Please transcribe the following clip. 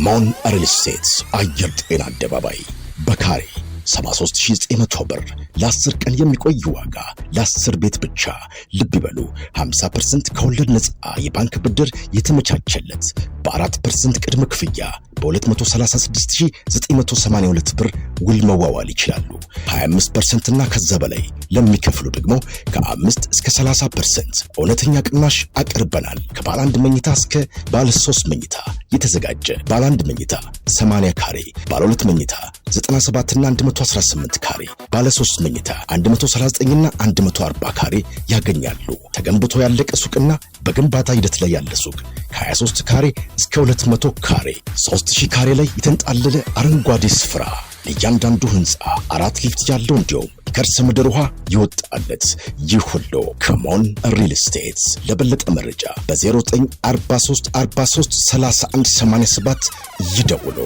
ሞን ሪል ስቴት፣ አየር ጤና አደባባይ፣ በካሬ 73,900 ብር ለ10 ቀን የሚቆይ ዋጋ ለ10 ቤት ብቻ። ልብ ይበሉ፣ 50% ከወለድ ነፃ የባንክ ብድር የተመቻቸለት፣ በ4% ቅድመ ክፍያ በ236,982 ብር ውል መዋዋል ይችላሉ። 25% እና ከዛ በላይ ለሚከፍሉ ደግሞ ከ5 እስከ 30% እውነተኛ ቅናሽ አቅርበናል። ከባለ አንድ መኝታ እስከ ባለ 3 መኝታ የተዘጋጀ፣ ባለ አንድ መኝታ 80 ካሬ፣ ባለ ሁለት መኝታ 97 እና 118 ካሬ፣ ባለ 3 መኝታ 139 እና 140 ካሬ ያገኛሉ። ተገንብቶ ያለቀ ሱቅና በግንባታ ሂደት ላይ ያለ ሱቅ ከ23 ካሬ እስከ 200 ካሬ፣ 3000 ካሬ ላይ የተንጣለለ አረንጓዴ ስፍራ፣ ለእያንዳንዱ ህንፃ አራት ሊፍት ያለው እንዲሁም የከርሰ ምድር ውሃ ይወጣለት። ይህ ሁሉ ከሞን ሪል ስቴት። ለበለጠ መረጃ በ0943 43 31 87 ይደውሉ።